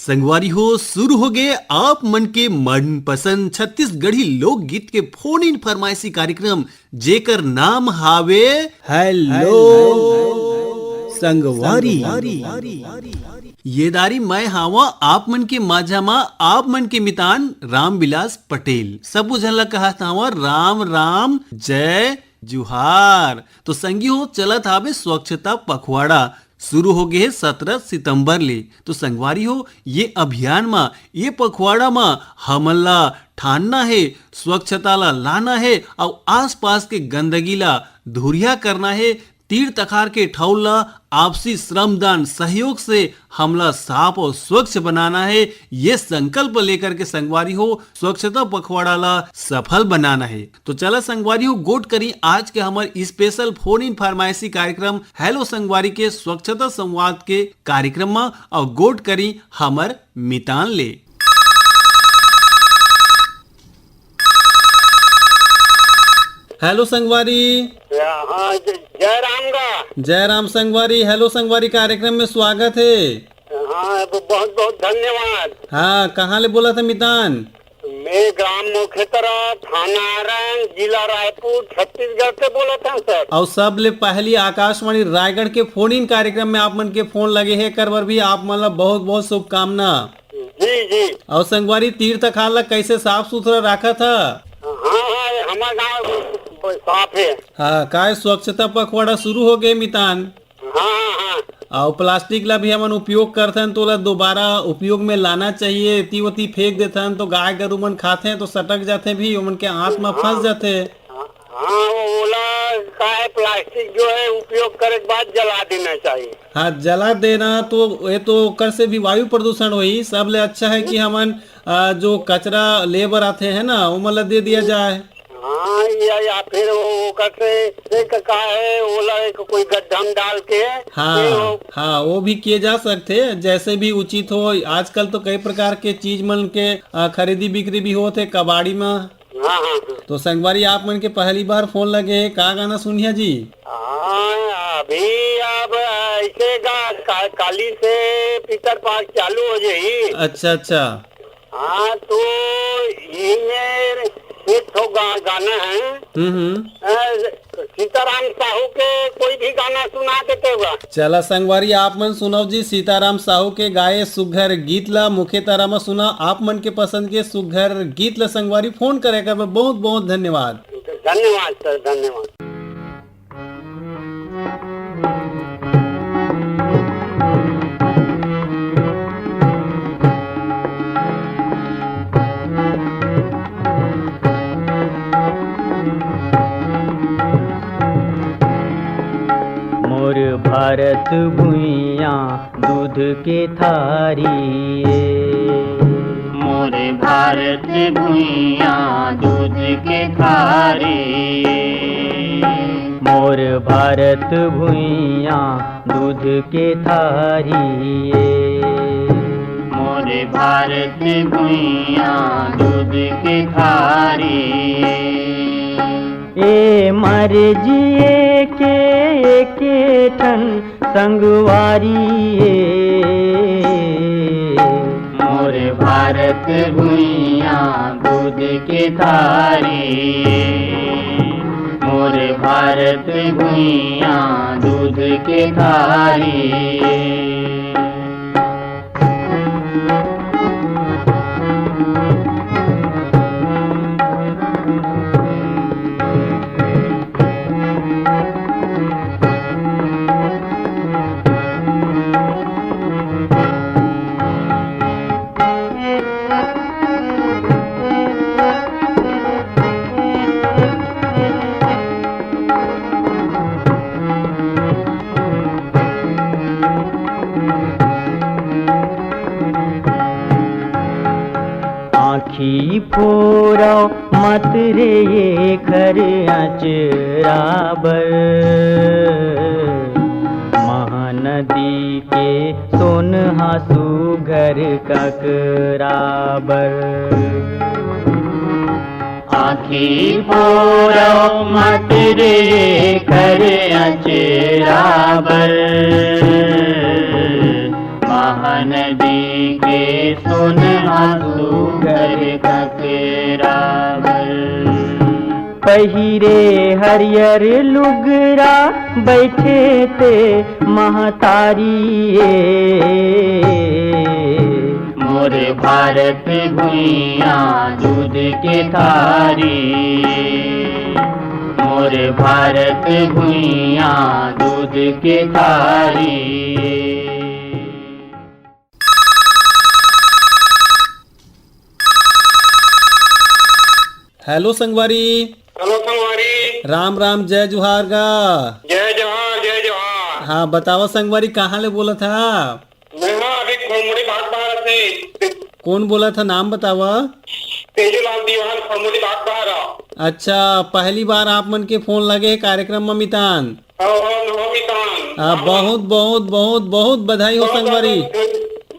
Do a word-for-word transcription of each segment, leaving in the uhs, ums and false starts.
संगवारी हो, शुरू हो गए आप मन के मनपसंद छत्तीसगढ़ी लोकगीत के फोन इन फरमाइशी कार्यक्रम, जेकर नाम हावे हेलो संगवारी। ये दारी मैं हावा आप मन के माझा मा आप मन के मितान रामविलास पटेल। सबो झन ला कहत हावा राम राम, जय जुहार। तो संगी हो, चलत हावे स्वच्छता पखवाड़ा, शुरू हो गए हे सत्रह सितंबर ले। तो संगवारी हो, ये अभियान मा, ये पखवाड़ा मा हमन ला ठानना हे, स्वच्छता ला लाना हे, अउ आसपास के गंदगी ला धुरिया करना हे। तीर तखार के ठौर ला आपसी श्रमदान सहयोग से हमला साफ और स्वच्छ बनाना हे। ये संकल्प लेकर के संगवारी हो, स्वच्छता पखवाड़ा ला सफल बनाना हे। तो चला संगवारी हो, गोठ करी आज के हमर स्पेशल फोन इन फरमाइशी कार्यक्रम हेलो संगवारी के स्वच्छता संवाद के कार्यक्रम मा, और गोठ करी हमर मितान ले। हेलो संगवारी। हाँ, ज-, जय राम गा। जय राम संगवारी। हेलो संगवारी, कार्यक्रम में स्वागत है। हाँ, ब-, बहुत बहुत धन्यवाद। हाँ, कहाँ ले बोलत हे मितान? मैं ग्राम मोखेतरा, थाना आरंग, जिला रायपुर, छत्तीसगढ़ से बोलत हूँ सर। और सबले पहली आकाशवाणी रायगढ़ के फोन इन कार्यक्रम में आप मन के फोन लगे हे, एकर बर भी आप मन ला बहुत बहुत शुभकामना। जी जी। और संगवारी, तीर तखार ला कैसे साफ सुथरा राखत ह? हाँ हाँ, हमार गाँव साफ है। हाँ, काय स्वच्छता पखवाड़ा शुरू हो गए मितान? हाँ हाँ हाँ। और प्लास्टिक ला भी हमन उपयोग करथन, तो ओला दोबारा उपयोग में लाना चाहिए। एती ओती फेंक देथन तो गाय गरु मन खाथे तो सटक जाथे भी, ओमन के आंत में फंस जाथे। हाँ, हाँ, ओला का है, प्लास्टिक जो है उपयोग करे के बाद जला देना चाहिए। हाँ, जला देना तो ये तो ओकर से भी वायु प्रदूषण होही। सबले अच्छा है कि हमन, आ, जो कचरा ले बर आथे है ना, ओमन ला दे दिया जाए। हाँ, या, या फिर वो ओकर से, से क-, का है, ओला एक कोई गड्ढा में डाल के, हाँ, फिर वो हाँ, वो भी किए जा सकथे, जैसे भी उचित हो। आजकल तो कई प्रकार के चीज मन के, आ, खरीदी बिक्री भी होत हे कबाड़ी में। हाँ, हाँ, हाँ। तो संगवारी, आप मन के पहली बार फोन लगे हे, का गाना सुनिया जी? हाँ, अभी अब ऐसे गा-, का-, काली से पितर पाठ चालू हो जाई। अच्छा, अच्छा। हाँ, तो ये मेरे एक ठो गा-, गाना है। हम्म, हम्म। अ, सीताराम साहू के कोई भी गाना सुना देते हुआ। चला संगवारी, आप मन सुनाओ जी सीताराम साहू के गाए सुघर गीत ला। मुख्य तारा में सुना आप मन के पसंद के सुघर गीत ला संगवारी। फोन करे कर बहुत बहुत धन्यवाद। धन्यवाद सर, धन्यवाद। मोर भारत भुइयां दूध के थारी ए। मोर भारत भुइयां दूध के थारी ए। मोर भारत भुइयां दूध के थारी ए। मोर भारत भुइयां दूध के थारी ए। ए मर जिए के एके ठन संगवारी ए। मोर भारत भुइयां दूध के थारी ए। मोर भारत भुइयां दूध के थारी ए। आँखी फोरव मत रे एखर अँचरा बर, महानदी के सोनहा सुघर ककरा बर। आँखी फोरव मत रे एखर अँचरा बर, महानदी के सोनहा सुघर ककरावर। पहिरे हरियर लुगरा बैठे ते महतारी ए। मोर भारत भुइयां दूध के थारी, मोर भारत भुइयां दूध के थारी। हेलो संगवारी। हेलो संगवारी। राम राम, जय जोहार गा। जय जोहार, जय जोहार। हाँ, बतावा संगवारी, कहाँ ले बोलत हा? मैं हा अभी खोमड़ी बागबाहरा से। कौन बोलत हा, नाम बतावा। तेजूलाल दीवान, खोमड़ी बागबाहरा। अच्छा, पहली बार आप मन के फोन लगे हे कार्यक्रम म मितान। हाँ, हाँ, हाँ, मितान। हाँ, हाँ। बहुत, बहुत, बहुत, बहुत बधाई हो बहुत, संगवारी। बहुत,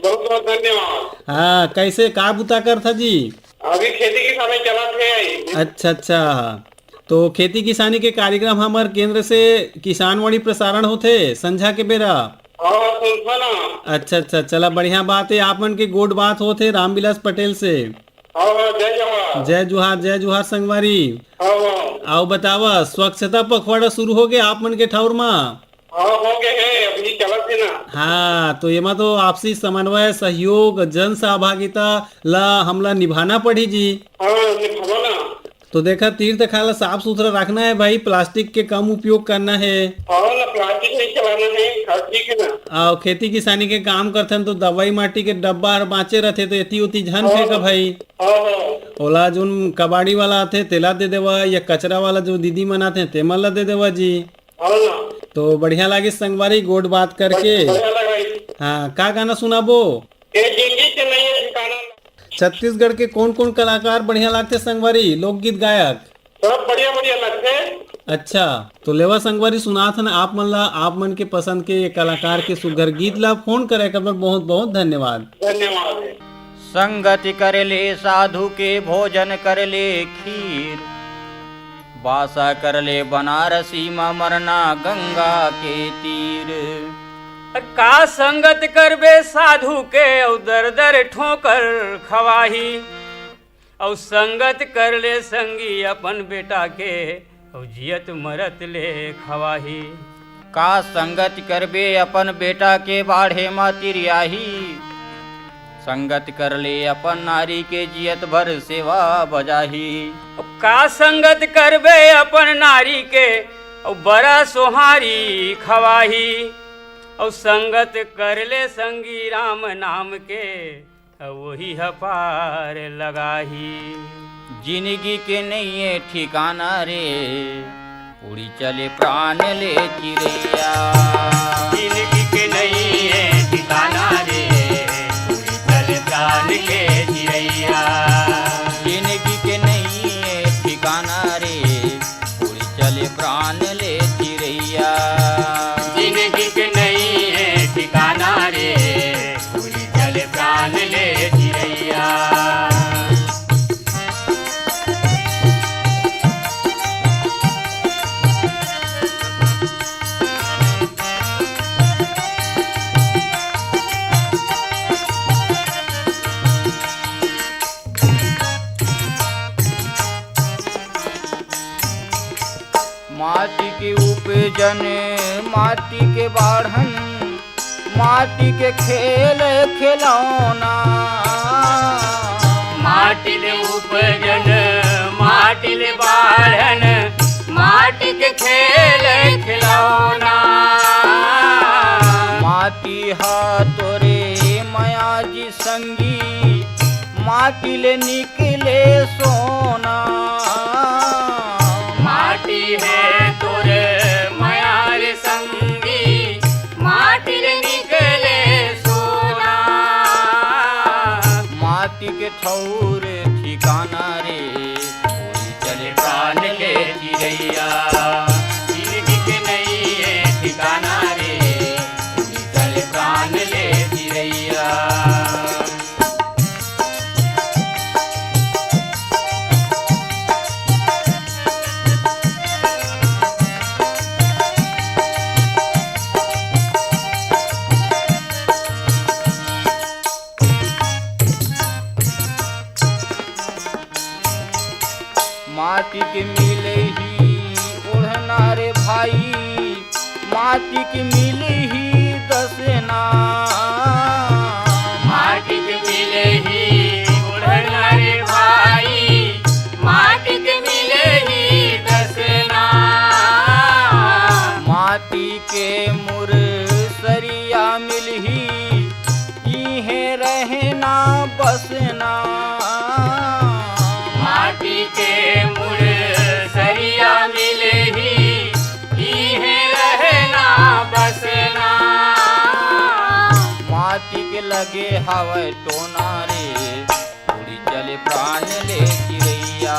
बहुत, बहुत धन्यवाद। हाँ, कैसे, का बुता करथा जी? अभी खेती किसानी चलत हे। अच्छा, अच्छा। तो खेती किसानी के कार्यक्रम हमर केंद्र से किसानवाणी प्रसारण होथे संझा के बेरा। हाँ, सुनथन ना। अच्छा, अच्छा, चला बढ़िया बात हे, आप मन के गोठ बात होथे रामविलास पटेल से। हाँ, हाँ, जय जोहार। जय जोहार, जय जोहार संगवारी। हाँ, हाँ। अउ बतावा, स्वच्छता पखवाड़ा शुरू हो गे आप मन के ठौर मा? हाँ, हो गे हे, अभी चलत हे ना। हाँ, तो एमा तो आपसी समन्वय, सहयोग, जन सहभागिता ला हमला निभाना पड़ही जी। हाँ, निभावा ना। तो देखा, तीर्थ खाल ला साफ सुथरा रखना हे भाई, प्लास्टिक के कम उपयोग करना हे। हाँ ना, प्लास्टिक नहीं चलाना हे, हाँ, ठीक हे ना। अउ खेती किसानी के काम करथन तो दवाई माटी के डब्बा हर बाँचे रथे, तो एती ओती झन हाँ, फेंका हाँ। भाई। हाँ, हाँ। ओला जोन कबाड़ी वाला आथे, तेला दे देवा, या कचरा वाला जो दीदी मन आथे, तेमन ला दे देवा जी। हाँ ना। तो बढ़िया लागिस संगवारी, गोठ बात करके। बढ़िया लगा। हाँ, का गाना सुनाबो? ए जिंदगी के नइये ठिकाना। छत्तीसगढ़ के कौन-कौन कलाकार बढ़िया लागथे संगवारी, लोकगीत गायक? सब बढ़िया-बढ़िया लगथे। अच्छा, तो लेवा संगवारी, सुनाथन आप मन ला, आप मन के पसंद के ये कलाकार के सुघर गीत ला। फोन करे कर बर बहुत-बहुत धन्यवाद। धन्यवाद। संगति कर ले साधु के, भोजन कर ले खीर, बासा कर ले बनारसी म, मरना गंगा के तीर। का संगत करबे साधु के, अउ दर दर ठोकर खवाही। अउ संगत कर ले संगी अपन बेटा के, अउ जियत मरत ले खवाही। का संगत करबे अपन बेटा के, बाढ़े म तिरियाही। संगत कर ले अपन नारी के, जियत भर सेवा बजाही। का संगत करबे अपन नारी के, अउ बरा सोहारी खवाही। अउ संगत कर ले संगी राम नाम के, अउ ओही ह पार लगाही। जिनगी के नइये ठिकाना रे, उड़ी चले प्राण ले चिरैया। जिनगी के नइये ठिकाना रे, उड़ी चले प्राण ले चिरैया। जिनगी के नइये ठिकाना रे, उड़ी चले प्राण ले चिरैया। जिनगी के नइये ठिकाना रे, उड़ी चले प्राण ले चिरैया। माटी के उपजन, माटी के बाढ़न, माटी के खेल खिलौना। माटी ले उपजन, माटी ले बाढ़न, माटी के खेल खिलौना। माटी हा तोरे मया जी संगी, माटी ले निकले सोना। माटी हे तोर मया रे संगी, माटी ले निकले सोना। माटी के ठौर ठिकाना रे, उड़ी चले प्राण ले चिरैया। जिनगी के नइये ठिकाना रे, उड़ी चले प्राण ले चिरैया। माटी के मिलही दसना। माटी के मिलही ओढ़ना रे भाई, माटी के मिलही दसना। माटी के मुरसरिया मिलही, इहें रहना बसना। माटी के मुरसरिया मिलही, इहें रहना बसना। माटी के लगे हवय टोना रे, उड़ी चले प्राण ले चिरैया।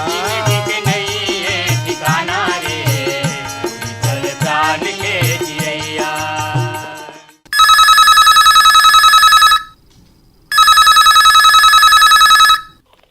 जिंदगी के नइये ठिकाना रे, उड़ी चले प्राण ले चिरैया।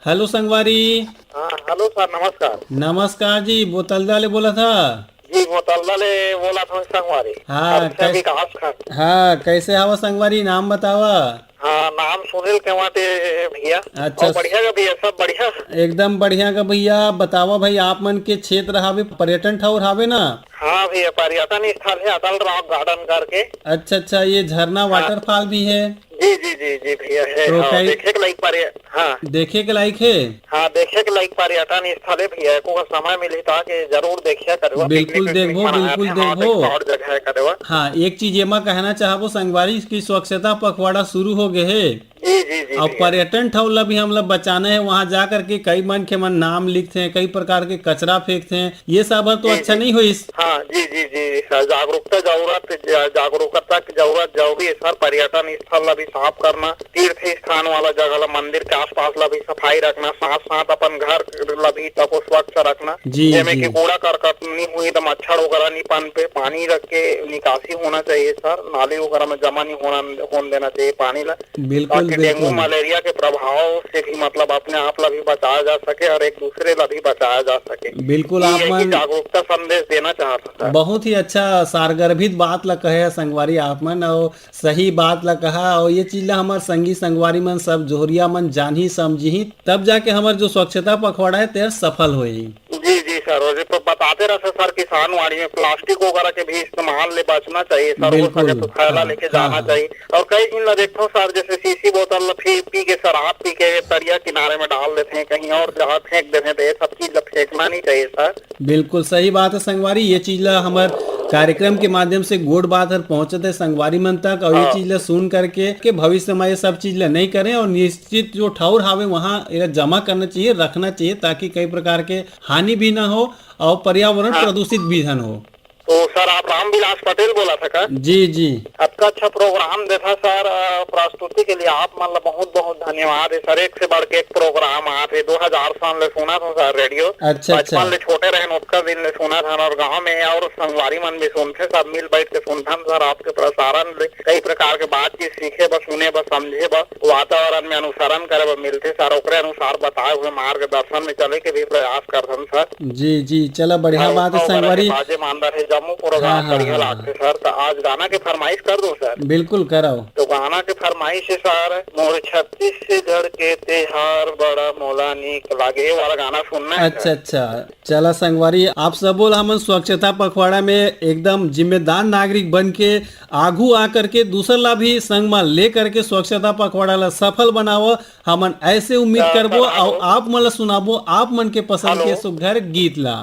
हेलो संगवारी। हाँ, हेलो सर, नमस्कार। नमस्कार जी, बोतलदा ले बोलत हा? जी, बोतलदा ले बोलत हन संगवारी। हाँ, अच्छा, कैस-, विकास खान। हाँ, कैसे हवा संगवारी, नाम बतावा? हाँ, नाम सुनील केवाटे भैया। अच्छा। और बढ़िया का भैया, सब बढ़िया? एकदम बढ़िया का भैया। बतावा भाई, आप मन के क्षेत्र हावे, पर्यटन ठौर हावे ना? हाँ भैया, पर्यटन स्थल है अटल रॉक गार्डन करके। अच्छा, अच्छा, ये झरना हाँ। वाटरफॉल भी है? जी, जी, जी, जी भैया, है, तो हाँ, कई देखे के लायक पर्य-, हाँ। देखे के लायक है? हाँ, देखे के लायक पर्यटन स्थल है भैया, एको समय मिलही त आके जरूर देखिया करवा, बिल्कुल picnic विकनिक देखबो, मनाया बिल्कुल थे, हाँ, देखबो। देख और जगह है करवा। हाँ, एक चीज एमा कहना चाहबो संगवारी कि स्वच्छता पखवाड़ा शुरू हो गए है। जी, जी, जी, अब भैया। पर्यटन ठौर ला भी हमला बचाना है, वहाँ जा करके कई मनखे मन नाम लिखथे, कई प्रकार के कचरा फेंकथे, ये सब ह तो जी, अच्छा जी। नहीं होइस। हाँ, जी, जी, जी, सर, जागरूकता जरूरत, जा-, जागरूकता की जरूरत जरूरी है, सर। पर्यटन स्थल ला भी साफ करना, तीर्थ स्थान वाला जगह ला, मंदिर के आसपास ला भी सफाई रखना, साथ-साथ अपन घर ला भी तको स्वच्छ रखना, जी, जेमे जी। कि कूड़ा करकट नहीं हुई, तो मच्छर वगैरह नहीं पनपे, पानी रख के निकासी होना चाहिए, सर। नाली वगैरह में जमा नहीं होना, होने देना चाहिए पानी ला। बिल्कुल, ताकि डेंगू बिल्कुल। मलेरिया के प्रभाव से भी, मतलब, अपने आप ला भी बचाया जा सके और एक दूसरे ला भी बचाया जा सके। बिल्कुल, ये आप यही मन जागरूकता संदेश देना चाहत हूँ, सर। बहुत ही अच्छा सारगर्भित बात ला कहे हैं संगवारी आप मन, और सही बात ला कहा, और ये चीज ला हमर संगी संगवारी मन, सब जोहरिया मन जानही समझही, तब जाके हमर जो स्वच्छता पखवाड़ा है, तेर सफल होही। जी, जी सर, और ये तो बताते रहते सर, किसानवाड़ी में प्लास्टिक वगैरह के भी इस्तेमाल ले बचना चाहिए सर, हो बिल्कुल। सके तो थैला हाँ, लेके हाँ, जाना हाँ। चाहिए। और कई झिन ला देखथो सर, जैसे शीशी बोतल ला फिर पी के, शराब पी के तरिया किनारे में डाल देथे, कहीं और जगह फेंक देथे, तो ये सब चीज ला फेंकना नहीं चाहिए सर। बिल्कुल सही बात है संगवारी, ये चीज ला हमर कार्यक्रम के माध्यम से गोठ बात हर पहुंचत है संगवारी मन तक, और ये हाँ। चीज ला सुन करके के भविष्य में ये सब चीज ला नहीं करें, और निश्चित जो ठौर हावे वहाँ एला जमा करना चाहिए, रखना चाहिए, ताकि कई प्रकार के हानि भी ना हो और पर्यावरण हाँ। प्रदूषित भी ना हो। तो सर, आप रामविलास पटेल बोला था का? जी, जी। अतका अच्छा प्रोग्राम देथा सर, अ, प्रस्तुति के लिए आप मन ला बहुत बहुत धन्यवाद है सर। एक से बढ़ के एक प्रोग्राम आत है, दो हजार साल ले सुना था सर रेडियो। अच्छा, बचपन अच्छा। ले छोटे रहन ओतका दिन ले सुना था, और गांव में और संगवारी मन भी सुनथे, सब मिल बैठ के सुनथन सर। आपके प्रसारण ले कई प्रकार के बातचीत सीखे बर, सुने बर, समझे बर, वातावरण में अनुसरण करे बर मिलथे सर। ओकरे अनुसार बताए हुए मार्गदर्शन में चले के भी प्रयास करथन सर। जी, जी, चला बढ़िया और बात है और संगवारी। बाजे मांदर है, जम्मो प्रोग्राम हाँ, हाँ, बढ़िया हाँ, लागथे सर। तो आज गाना के फरमाइश कर दूं सर? बिल्कुल कराओ। तो गाना के फरमाइश है सर, मोर छत्तीसगढ़ के त्योहार बड़ा मोला नीक लागे, ये वाला गाना सुनना है अच्छा, सर। अच्छा। चला संगवारी, आप सबो ला हमन स्वच्छता पखवाड़ा में एकदम जिम्मेदार नागरिक बन के आघू आ करके दूसर ला भी संग मा ले करके स्वच्छता पखवाड़ा ला सफल बनावो। हमन ऐसे उम्मीद करबो और आप मन ला सुनाबो आप मन के पसंद के सुघर गीत ला।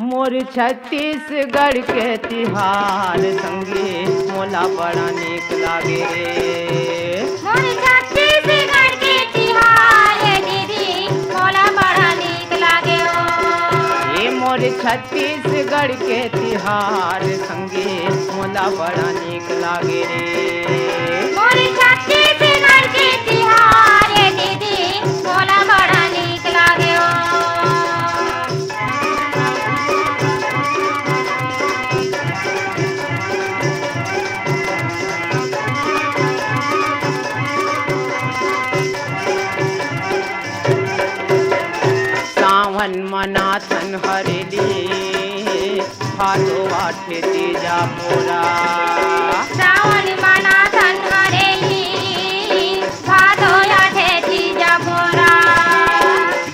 मोर छत्तीसगढ़ के तिहार संगी मोला बड़ा नीक लागे रे। मोर छत्तीसगढ़ के तिहार दीदी मोला बड़ा नीक लागे ओ। ए मोर छत्तीसगढ़ के तिहार संगी मोला बड़ा नीक लागे रे। मोर छत्तीसगढ़ के तिहार दीदी मोला बड़ा नीक लागे ओ। सावन मनाथन हरेली, भादो आठे तीजा मोरा। सावन मनाथन हरेली, भादो आठे तीजा मोरा।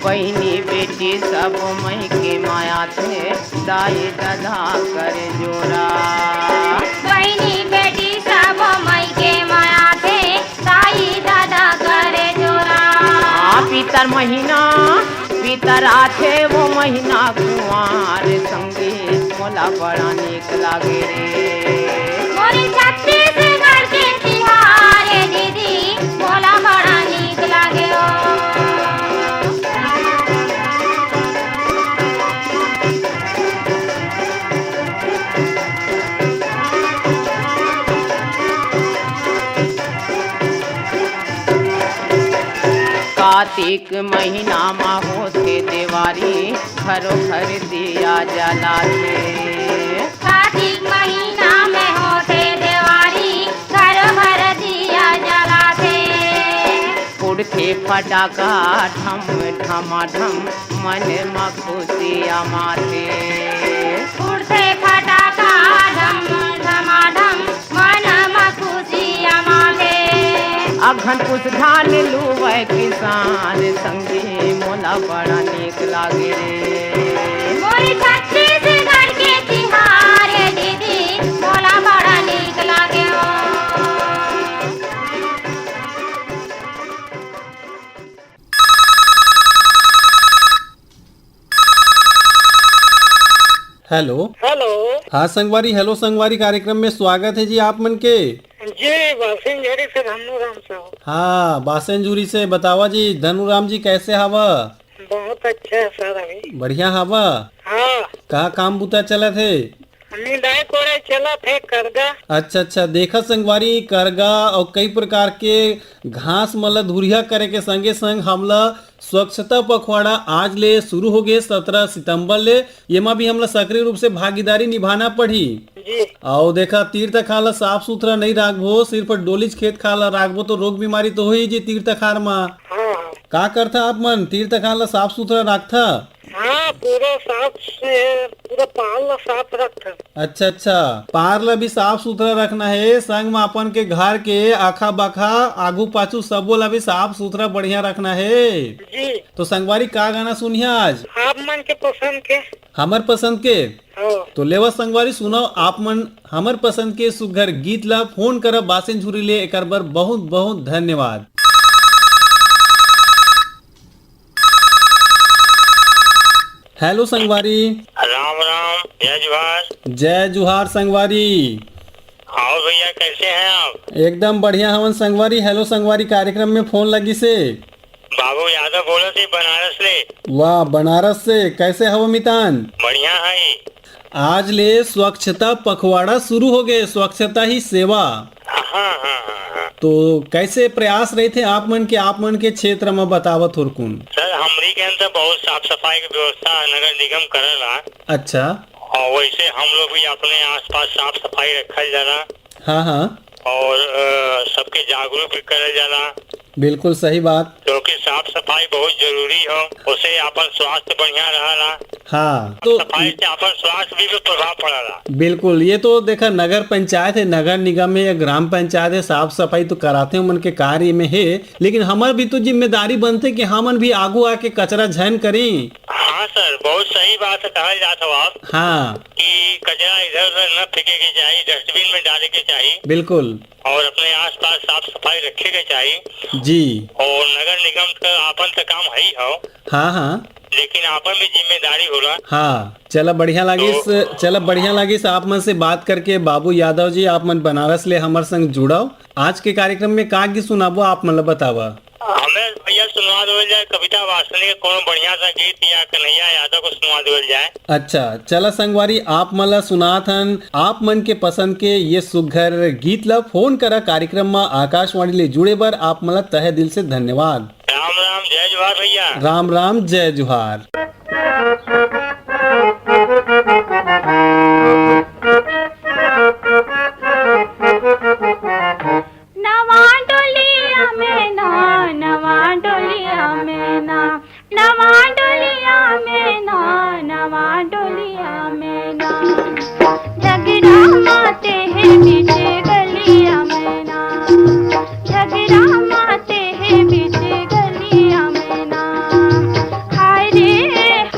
बहिनी बेटी सब मई के माया थे, दाई ददा कर जोरा। बहिनी बेटी सब मई के माया थे, दाई ददा कर जोरा। हाँ, पितर महीना, पितर आथे वो महीना कुंवार संगी, मोला बड़ा नीक लागे रे। मोरे छत्तीसगढ़ के तिहार ए दीदी, मोला बड़ा नीक लागे ओ। कातिक महीना म होथे देवारी, घरो घर दिया जलाथे। कातिक महीना में होथे देवारी, घरो घर दिया जलाथे। उड़थे फटाका ढम ढमाढम, मन म खुशी अमाथे। उड़थे फटाका ढम ढमाढम, मन म खुशी अमाथे। अघन पुस धान लुवय किसान संगी, मोला बड़ा नीक लागे रे। मोर छत्तीसगढ़ के तिहार ए दीदी, मोला बड़ा नीक लागे ओ। हेलो। हेलो। हाँ संगवारी, हेलो संगवारी कार्यक्रम में स्वागत है जी आप मन के। जी, बासिन झुरी से धनु राम साहू। हाँ, बासिन झुरी से। बतावा जी धनु राम जी, कैसे हवा? बहुत अच्छा है सर, अभी। बढ़िया हवा? हाँ। का काम बुता चलत हे? निंदाई कोड़ाई चलत हे, करगा। अच्छा, अच्छा, देखा संगवारी, करगा अउ कई प्रकार के घास मन ल धुरिहा करे के संगे संग हमला स्वच्छता पखवाड़ा आज ले शुरू हो गे, सत्रह सितंबर ले। येमा भी हमला सक्रिय रूप से भागीदारी निभाना पड़ही। जी। अउ देखा, तीर तखार ल साफ सुथरा नइ राखबो, सिर्फ डोलीच खेत खार ल राखबो, तो रोग बीमारी तो होही जी तीर तखार म। हाँ, हाँ। का करथा आप मन, तीर तखार ल साफ सुथरा राखथा? हाँ, पूरा साफ से, पूरा पार ला साफ रखथन। अच्छा, अच्छा, पार ला भी साफ सुथरा रखना हे, संग म अपन के घर के आखा बाखा, आगू पाछू सबो ला भी साफ सुथरा बढ़िया रखना हे। जी। तो संगवारी, का गाना सुनिया आज? आप मन के पसंद के। हमर पसंद के? हाँ। तो लेवा संगवारी, सुनाओ आप मन हमर पसंद के सुघर गीत ला। फोन करब बासेन झुरी ले, एकर बर बहुत बहुत धन्यवाद। हेलो संगवारी। राम राम, जय जोहार। जय जोहार संगवारी। आओ भैया, कैसे हैं आप? एकदम बढ़िया हवन संगवारी। हेलो संगवारी कार्यक्रम में फोन लगिस हे। बाबू यादव बोलत हे बनारस ले। वाह, बनारस से। कैसे हव मितान? बढ़िया है। आज ले स्वच्छता पखवाड़ा शुरू हो गए, स्वच्छता ही सेवा। हाँ, हाँ, हाँ, हाँ। तो कैसे प्रयास रहिथे आप मन के, आप मन के क्षेत्र म बतावत होरकुन? सर, हमरी के अंदर बहुत साफ सफाई के व्यवस्था नगर निगम करला। अच्छा। और वैसे हम लोग भी अपने आसपास साफ सफाई रखल जाला। हाँ, हाँ। और, अ, सबके जागरूक भी करल जाला। बिल्कुल सही बात। क्योंकि साफ सफाई बहुत जरूरी हो, उसे अपन स्वास्थ्य बढ़िया रहला। हाँ, तो सफाई से अपन स्वास्थ्य भी, भी प्रभाव पड़ला। बिल्कुल, ये तो देखा नगर पंचायत है, नगर निगम है या ग्राम पंचायत है, साफ सफाई तो कराथे उमन के कार्य में है, लेकिन हमर भी तो जिम्मेदारी बनथे कि हमन भी आगू आके कचरा झन करी। हाँ सर, बहुत सही बात कहल जात हो आप। हाँ। कि कचरा इधर उधर न फेंके के चाही, डस्टबिन में डाले के चाही। बिल्कुल। और अपने आसपास साफ सफाई रखे के चाही। जी। और नगर निगम का आपन तो काम है ही हो। हाँ, हाँ। लेकिन आपन भी जिम्मेदारी होला। हाँ, चला बढ़िया लागिस, तो चला बढ़िया लागिस आप मन से बात करके। बाबू यादव जी, आप मन बनारस ले हमर संग जुड़व। आज के कार्यक्रम में का गीत सुनाबो, आप मन ला बतावा। हमें भैया सुनवा देवल जाए कविता वासनिक के कोनो बढ़िया सा गीत या कन्हैया यादव को सुनवा देवल जाए। अच्छा, चला संगवारी, आप मन ला सुनात हन। आप मन के पसंद के ये सुघर गीत ला फोन करा कार्यक्रम म आकाशवाणी ले जुड़े बर। आप मन ला तहे दिल से धन्यवाद। राम राम, जय जोहार भैया। राम राम, जय जोहार। नवा डोलिया में ना, नवा डोलिया में ना, नवा डोलिया में ना, नवा डोलिया में ना। झगड़ा माते हैं बीच गलिया में ना, झगड़ा माते हैं बीच गलिया में ना। हाय रे,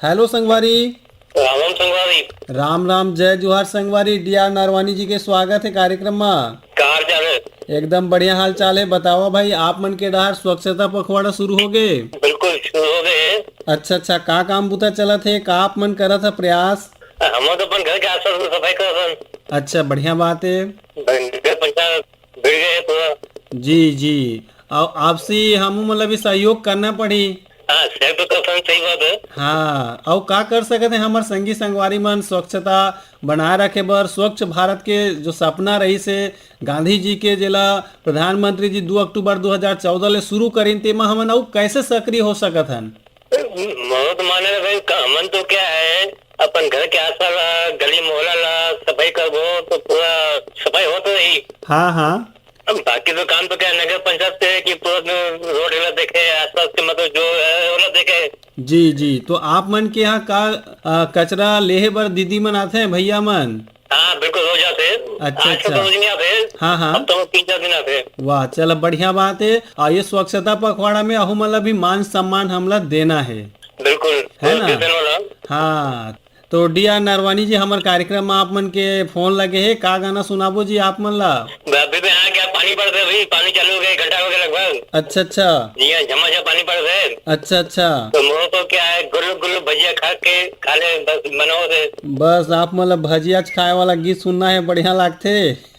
हेलो संगवारी। राम राम संगवारी। राम राम, जय जोहार संगवारी। डी आर नरवानी जी के स्वागत हे कार्यक्रम मा। का हाल चाल हे? एकदम बढ़िया हाल चाल हे। बतावा भाई, आप मन के डहर स्वच्छता पखवाड़ा शुरू हो गे? बिल्कुल शुरू हो गे हे। अच्छा अच्छा, का काम बुता चलत हे, का आप मन करत हे प्रयास? हम तो अपन घर के आसपास में सफाई करत हन। अच्छा, बढ़िया बात हे। घर पंचायत भिड़ गे हे पूरा। जी जी, अउ आपसी हमू मन ला भी सहयोग करना पड़ही। हाँ, सहयोग तो करथन, सही बात हे। हाँ, अउ का कर सकत हे हमर संगी संगवारी मन स्वच्छता बनाए रखे बर, स्वच्छ भारत के जो सपना रहिस हे गांधी जी के, जेला प्रधानमंत्री जी दू अक्टूबर दू हजार चौदह ले शुरू करिन, तेमा हमन अउ कैसे सक्रिय हो सकत हन? मोर तो माने ला भाई, हमन तो क्या है, अपन घर के आसपास ला, गली मोहल्ला ला सफाई करबो तो पूरा सफाई होत रही। हाँ हाँ। अब बाकी तो काम तो क्या है, नगर पंचायत के है कि पूरा रोड ला देखे, आसपास के मतलब जो है, ओला देखे। जी जी, तो आप मन के यहाँ का, अ, कचरा लेहे बर दीदी मन आथे, भैया मन? हाँ, बिल्कुल, रोज आथे। अच्छा, आज कल अच्छा। तो रोज नहीं आथे। हाँ, हाँ। अब तो तीन चार दिन आथे। वाह, चल, बढ़िया बात हे। अउ ये स्वच्छता पखवाड़ा में अहू मन ला भी मान सम्मान हमला देना हे। बिल्कुल, है ना? देते वाला। हाँ, तो डी आर नरवानी जी, हमर कार्यक्रम में आप मन के फोन लगे हे, का गाना सुनाबो जी आप मन ला? अभी मैं आ गया, पानी पड़ रहा है, अभी पानी चालू हो गया, एक घंटा हो गया लगभग। अच्छा, अच्छा। जी हाँ, झमाझम पानी पड़ रहा है। अच्छा, अच्छा। तो मोर तो क्या है, गुल्लू गुल्लू भजिया खा के, खा ले, बस मनो से। बस आप मन ला भजिया खाए वाला गीत सुनना हे, बढ़िया लागथे।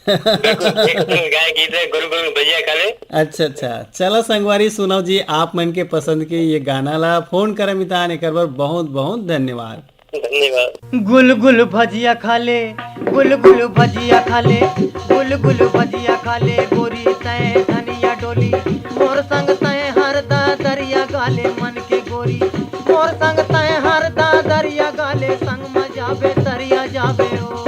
बिल्कुल, एक गाय गीत है, गुल्लू गुल्लू भजिया खा ले। अच्छा, अच्छा। चला संगवारी, सुनव जी आप मन के पसंद के ये गाना ला। फोन करे मितान, एकर बर बहुत बहुत धन्यवाद। धन्यवाद। गुल गुल भजिया खा ले, गुल गुल भजिया खा ले, गुल गुल भजिया खा ले, गोरी तय धनिया डोली, मोर संग तय हरदा दरिया गाले मन के गोरी, मोर संग तय हरदा दरिया गाले, संग म जाबे तरिया जाबे ओ।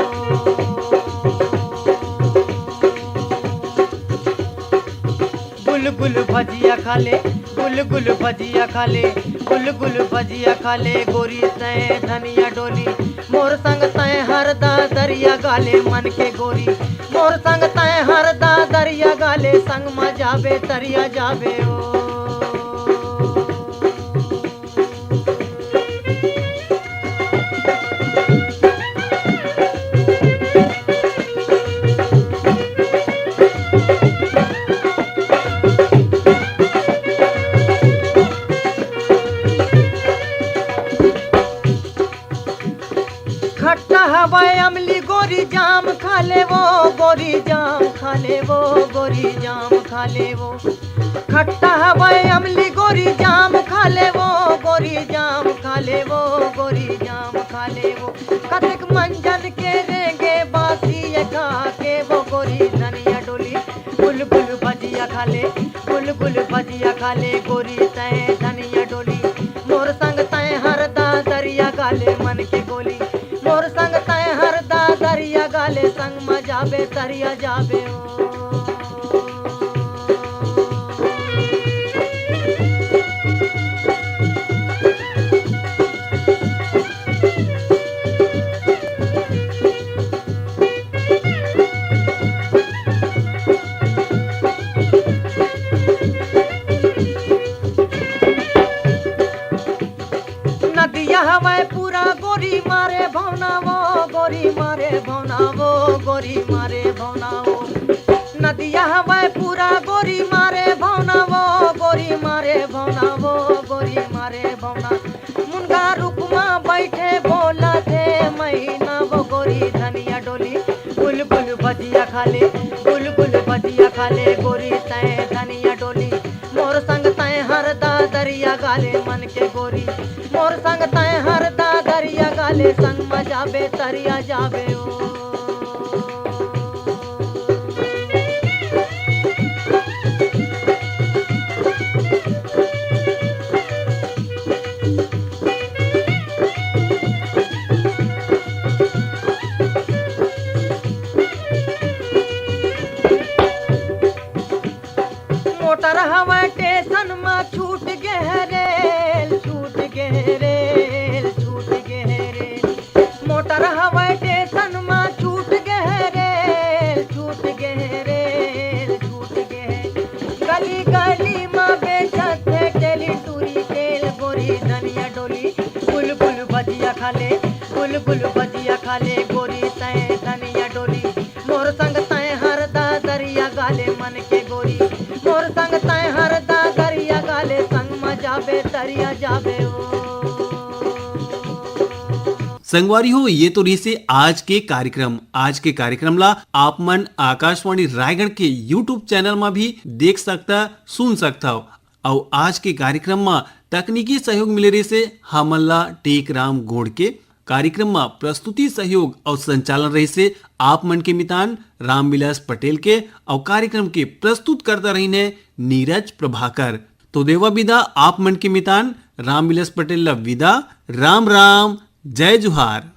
गुल गुल भजिया खा ले, गुल गुल भजिया खा ले, गुल गुल भजिया खा ले, गोरी तय धनिया डोली, मोर संग तय हरदा दरिया गाले मन के गोरी, मोर संग तय हरदा दरिया गाले, संग म जाबे तरिया जाबे ओ। खट्टा हवय अमली गोरी जाम खा ले वो, गोरी जाम खा ले वो, गोरी जाम खा ले वो। खट्टा हवय अमली गोरी जाम खा ले वो, गोरी जाम खा ले वो, गोरी जाम खा ले वो। कतेक मंजन के रेंगे बासी ये खा के वो गोरी धनिया डोली। गुल गुल भजिया खा ले, गुल गुल भजिया खा ले, गोरी तय धनिया डोली। मोर संग तय हरदा दरिया गाले मन के गोली। मोर संग तय हरदा दरिया गाले, संग म जाबे तरिया जाबे ओ। नदिया हवय पूरा गोरी मारे भवना वो, गोरी मारे भवना वो, गोरी मारे भवना वो। नदिया हवय पूरा गोरी मारे भवना वो, गोरी मारे भवना वो, गोरी मारे भवना। मुनगा रुख म बइठे बोलथे मैना वो गोरी धनिया डोली। गुल गुल भजिया खा ले, गुल गुल भजिया खा ले, गोरी तय धनिया डोली। मोर संग तय हरदा दरिया गाले मन के गोरी। मोर संग तय हरदा दरिया गाले, संग म जाबे तरिया जाबे ओ। मोटर हवय स्टेशन म छूट गे हे रेल, छूट गे हे रेल, छूट गे हे रेल। मोटर हवय स्टेशन म छूट गे हे रेल, छूट गे हे रेल, छूट गे हे। गली गली म बेचत हे तेली टूरी तेल, गोरी धनिया डोली। गुल गुल खा ले, गुल गुल भजिया खा ले, गोरी तैं धनिया डोली, मोर संग तैं हरदा दरिया गाले मन के गोरी, मोर संग तैं हरदा दरिया गाले, संग म जाबे दरिया जाबे ओ। संगवारी हो, ये तो रहिसे आज के कार्यक्रम। आज के कार्यक्रम ला आप मन आकाशवाणी रायगढ़ के YouTube चैनल मा भी देख सकता, सुन सकता हो। अउ आज के कार्यक्रम मा तकनीकी सहयोग मिले रहिसे हमन ला टेकराम गोड़ के। कार्यक्रम मा प्रस्तुति सहयोग अउ संचालन रहिसे आप मन के मितान रामविलास पटेल के। अउ कार्यक्रम के प्रस्तुत करता रहिन हे नीरज प्रभाकर। तो देवा विदा आप मन के मितान रामविलास पटेल ला विदा। राम राम, जय जोहार।